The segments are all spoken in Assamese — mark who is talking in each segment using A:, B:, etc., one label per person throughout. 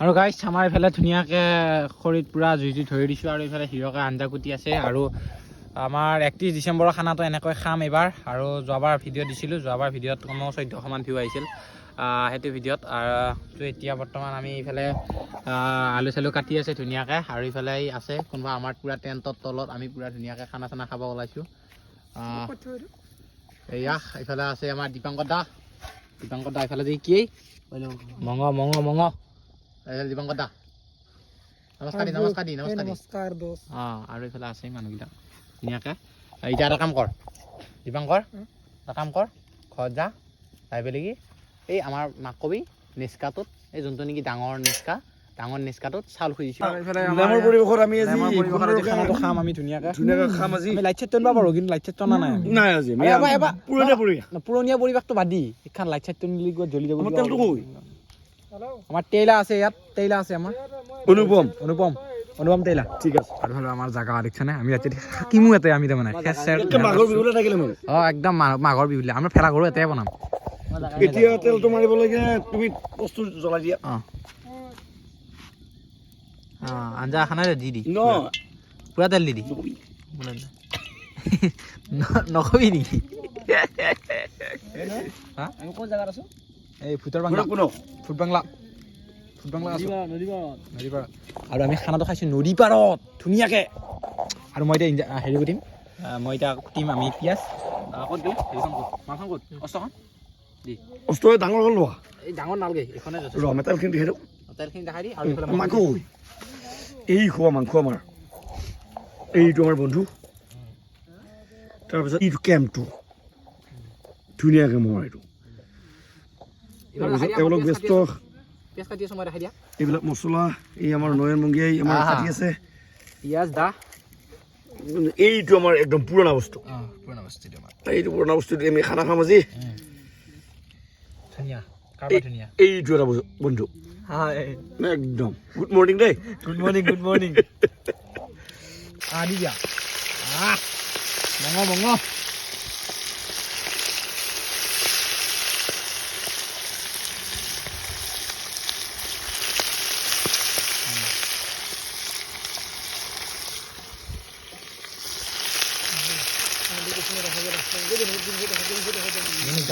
A: আৰু গাইছ, আমাৰ এইফালে ধুনীয়াকৈ খৰিত পূৰা জুই জুই ধৰি দিছোঁ আৰু এইফালে হিৰকে আঞ্জা কুটি আছে। আৰু আমাৰ 31 ডিচেম্বৰৰ খানাটো এনেকৈ খাম এইবাৰ। আৰু যোৱাবাৰ ভিডিঅ' দিছিলোঁ, যোৱাবাৰ ভিডিঅ'ত কমেও 1400মান ভিউ আহিছিল সেইটো ভিডিঅ'ত। তো এতিয়া বৰ্তমান আমি এইফালে আলু চালু কাটি আছে ধুনীয়াকৈ। আৰু ইফালে এই আছে কোনোবা আমাৰ পূৰা টেণ্টৰ তলত আমি পূৰা ধুনীয়াকৈ খানা চানা খাব ওলাইছোঁ। এয়া এইফালে আছে আমাৰ দীপাংকৰ দা। দীপাংকৰ দা এইফালে যে কি মঙহ মঙহ মঙহ। এইফালে দীপাংকৰ দা, নমস্কাৰ দি, নমস্কাৰ দি, নমস্কাৰ দি।
B: নমস্কাৰ দোস্ত।
A: অঁ, আৰু এইফালে আছে মানুহবিলাক ধুনীয়াকৈ। এতিয়া এটা কাম কৰ দীপাংকৰ, এটা কাম কৰ, ঘৰত যা, যাই পেলাই কি এই আমাৰ মাক কবি নিচকাটোত, এই যোনটো নেকি ডাঙৰ নিচকা, ডাঙৰ নিচকাটোত চাউল খুজিছোঁ।
C: নামৰ পৰিৱেশত আমি আজি
A: খানাটো খাম আমি ধুনীয়াকৈ।
C: ধুনীয়াকৈ খাম আজি।
A: আমি লাইট চাইট টানিব পাৰোঁ, কিন্তু লাইট চাইট টনা নাই আমি।
C: নাই আজি।
A: আৰু এবাৰ
C: পুৰণা পৰিৱেশ।
A: পুৰণীয়া পৰিৱেশটো বাদ দি এইখন লাইট চাইট টানিলে ক'ত জ্বলি যাব।
C: আমাৰ তেলটো ক'ত?
A: আমাৰ তেইলা আছে ইয়াত, তেইলা আছে আমাৰ।
C: অনুপম।
A: অনুপম, অনুপম তেইলা।
C: ঠিক আছে।
A: আৰু ভালো আমাৰ জাগা দেখিছেনে, আমি ইয়াতে থাকিমো ইয়াতে আমি তাৰমানে খেৰ চেৰ।
C: একে মাঘৰ বিহুলৈ থাকিলে মানে।
A: অঁ, একদম মাঘৰ বিহুলে আমাৰ ভেলাঘৰো ইয়াতে বনাম।
C: এতিয়া তেলটো মাৰিব লাগে, তুমি বস্তু জ্বলাই দিয়া।
A: অঁ অঁ, আঞ্জা খানা দি দি।
C: ন।
A: পুৰা তেল দি দি। নকবি নেকি?
B: আমি কোন জায়গাত আছো?
A: এই ভূতৰ বাংলা।
C: কোনো
A: ভূত বাংলা, ভূত বাংলা আছো, নদী পাৰত। আৰু আমি খানাটো খাইছোঁ নদী পাৰত ধুনীয়াকৈ। আৰু মই এতিয়া হেৰি কুটিম, মই এতিয়া কুটিম আমি পিঁয়াজ। ক'ত গ'ল হেৰিখন, ক'ত মাংসখন, ক'ত অস্ত্ৰখন দি।
C: বস্তু ডাঙৰ হ'ল লোৱা।
A: এই ডাঙৰ নালগে, এইখনে যথেষ্ট।
C: ৰ, আমি তেলখিনি দেখাই দিওঁ।
A: তেলখিনি দেখাই দি আৰু এইফালে
C: মাংস ঐ। এই খোৱা মাংস আমাৰ, এইটো আমাৰ বন্ধু। তাৰপিছত এইটো কেম্পটো ধুনীয়াকৈ মোৰ এইটো। তাৰপিছত তেওঁলোক ব্যস্ত।
A: পিঁয়াজ কাটি আছোঁ মই, দেখাই দিয়া।
C: এইবিলাক মছলা, এই আমাৰ নয়ন মংগীয়াই আমাৰ
A: আহা।
C: কাটি আছে।
A: পিঁয়াজ দা।
C: এইটো আমাৰ একদম পুৰণা বস্তু।
A: অঁ, পুৰণা বস্তু এইটো আমাৰ।
C: এইটো পুৰণা বস্তু দি আমি খানা খাম আজি।
A: ধুনীয়া কাৰোবাৰ ধুনীয়া।
C: এইটো এটা বন্ধু একদম গুড মৰ্ণিং দেই।
A: Good morning, good morning. দি দিয়া। মঙহ মঙহ।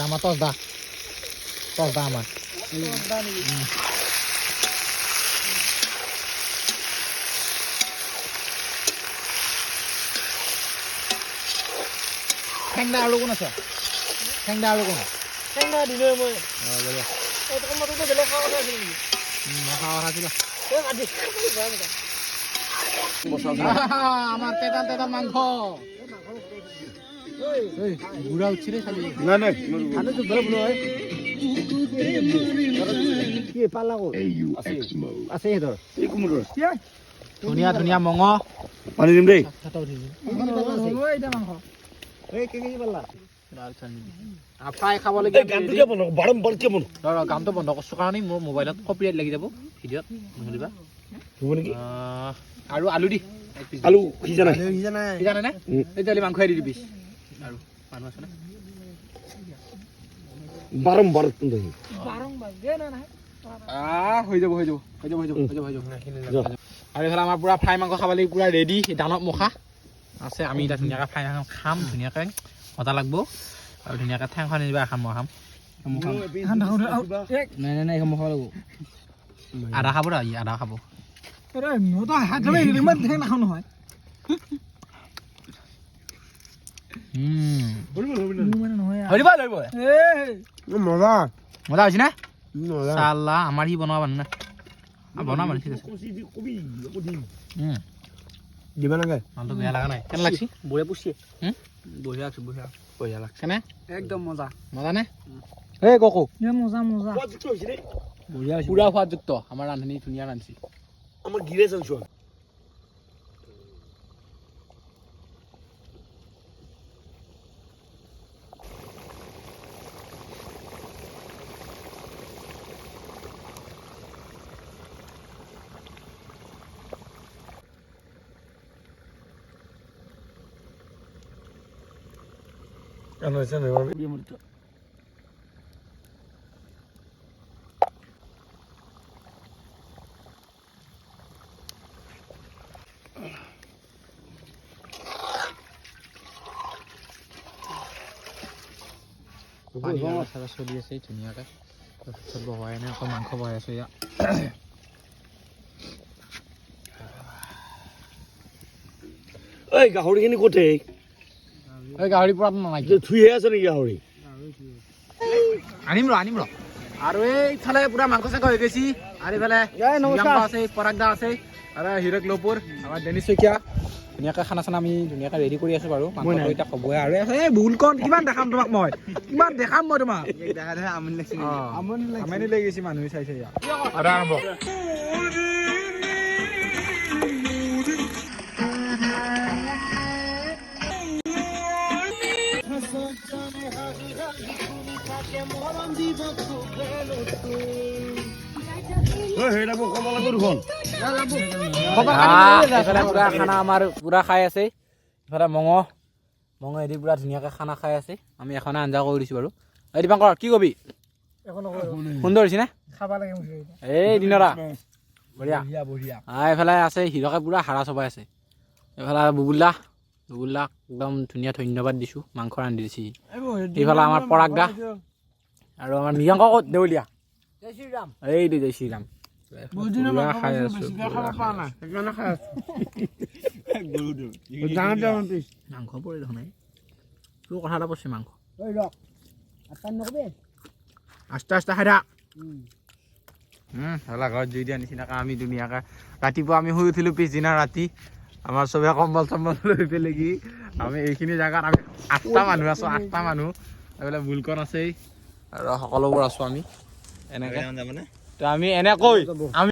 A: আমাৰ টচ দা, টচ দা আমাৰ। ঠেংদা আৰু কোন আছে? ঠেংদা আৰু কোন?
B: টেঙা দিলে মই।
A: অঁ, বঢ়িয়া।
B: এই মইতো বেলেগ খোৱা কথা আছিল নেকি?
A: মই খোৱা কথা আছিলো।
B: এই বাদ দি।
A: আমাৰ তেতাল তেতাল মাংস। এই, বুঢ়া উঠছি ৰে চাবি।
C: নাই নাই।
B: কি পালা ক'ত আছে সিহঁতৰ?
C: এই কোমোৰৰ
A: ধুনীয়া ধুনীয়া মঙহ।
C: পানী দিম দেই।
B: মাংস এই কেই পালা?
A: ফ্ৰাই খাবলগীয়া।
C: এই গানটো কিয় বন্ধ বাৰম্বাৰ কিয় বন্ধ?
A: ৰ ৰ, গানটো বন্ধ কৰিছোঁ কাৰণে মোৰ মোবাইলত কপিৰাইট লাগি যাব ভিডিঅ'ত, নহ'লেবা।
C: হ'ব নেকি?
A: আৰু আলু দি এক পিচ।
C: আলু সিজা নাই।
A: সিজা নাই নে?
C: উম।
A: তেতিয়াহ'লে মাংস দি দিবি। আৰু মানুহ আছে নে?
C: বাৰম্বাৰ দহি।
A: হৈ যাব, হৈ যাব, হৈ যাব, হৈ যাব, হৈ যাব, হৈ যাব।
C: যা।
A: আৰু এইফালে আমাৰ পূৰা ফ্ৰাই মাংস খাব লাগিব, পূৰা ৰেডি। দানত মুখা আছে। আমি এতিয়া ধুনীয়াকৈ ফ্ৰাই মাংস খাম, ধুনীয়াকৈ মজা লাগব। আৰু ধুনীয়াকৈ ঠেংখন নিদিবা, এখন মই খাম।
B: নাই নাই নাই, এইখন মই খাব লাগিব।
A: আধা খাব ৰ, ই আধা খাব।
B: হাত ইমান ঠেং নাখাওঁ নহয়।
A: ধৰিব ধৰিব।
C: মজা।
A: মজা হৈছে নে? চালা আমাৰ সি বনোৱা মানুহ না বনোৱা মানুহ, ঠিক আছে।
C: দিবা নাগে।
A: মালটো বেয়া লগা নাই। কেনে লাগছি?
B: বঢ়িয়া পুচিয়ে।
A: হুম?
B: বঢ়িয়া আছে, বঢ়িয়া।
C: বঢ়িয়া লাগছে।
A: কেনে?
B: একদম মজা।
A: মজা নে? এই ককো।
B: মজা মজা।
C: সোৱাদযুক্ত হৈছে দেই।
B: বঢ়িয়া হৈছে।
A: পুৰা সোৱাদযুক্ত। আমাৰ ৰান্ধনি ধুনীয়া ৰান্ধছি।
C: আমাৰ গিৰেজ আনছো।
A: পানী ব্যৱস্থা চলি আছে ধুনীয়াকৈ। ভাত বহাই নাই, আকৌ মাংস বহাই আছোঁ ইয়াত।
C: ঐ, গাহৰিখিনি ক'ত?
A: এই গাহৰি পোৰাটো নালাগে।
C: থুইহে আছে নেকি গাহৰি?
A: আনিম ৰ, আনিম ৰ। আৰু এইফালে পুৰা মাংস চাংস হৈ গৈছে। আৰু এইফালে
B: নমস্কাৰ।
A: আছে, পৰাগ দা আছে আৰু হিৰক লোপুৰ, আমাৰ ডেনিছ শইকীয়া। ধুনীয়াকৈ খানা চানা আমি ধুনীয়াকৈ ৰেডি কৰি আছোঁ বাৰু। মাংসটো এতিয়া ক'বই আৰু। এই ভুলকণ কিমান দেখাম তোমাক মই, কিমান দেখাম মই তোমাক? আমনি লাগি গৈছে মানুহে চাই চাই। আৰু আৰম্ভ।
C: ঐ, হেৰি লাগব, ক'ব লাগিব দেখোন।
A: এইফালে পুৰা খানা আমাৰ পুৰা খাই আছে। ইফালে মঙহ এদি পুৰা ধুনীয়াকৈ খানা খাই আছে। আমি এখনে আঞ্জা কৰি দিছোঁ বাৰু। এই দীপাংকৰ, কি কবি? সুন্দৰ হৈছে নে?
B: খাব লাগে মুঠতে।
A: এই দিনৰা বঢ়িয়া।
B: বঢ়িয়া বঢ়িয়া।
A: এইফালে আছে হিৰকে পুৰা হাৰা চবাই আছে। এইফালে বুবুল্লা, বুবুল্লাক একদম ধুনীয়া ধন্যবাদ দিছোঁ, মাংস ৰান্ধি দিছে। এইফালে আমাৰ পৰাগ দা আৰু আমাৰ মৃগাংক ক'ত দেউলীয়া।
B: জয় শ্ৰীৰাম।
A: এইটো জয় শ্ৰীৰাম। পুৰা খাই আছোঁ, পুৰা খাই আছোঁ। মাংস পৰি দেখোন নাই। তোৰ কথা এটা পৰছে মাংস।
B: ঐ ৰক, আটান নকবি।
A: আস্তে আস্তে খাই থাক। ভেলা ঘৰত জুই দিয়া নিচিনাকৈ আমি ধুনীয়াকৈ ৰাতিপুৱা আমি শুই উঠিলোঁ। পিছদিনা ৰাতি আমাৰ চবে কম্বল চম্বল লৈ পেলাই কি আমি এইখিনি জেগাত আমি 8টা মানুহ আছোঁ, 8টা মানুহ। এইফালে বুলকন আছেই আৰু সকলোবোৰ আছোঁ আমি এনেকৈ। তো আমি এনেকৈ আমি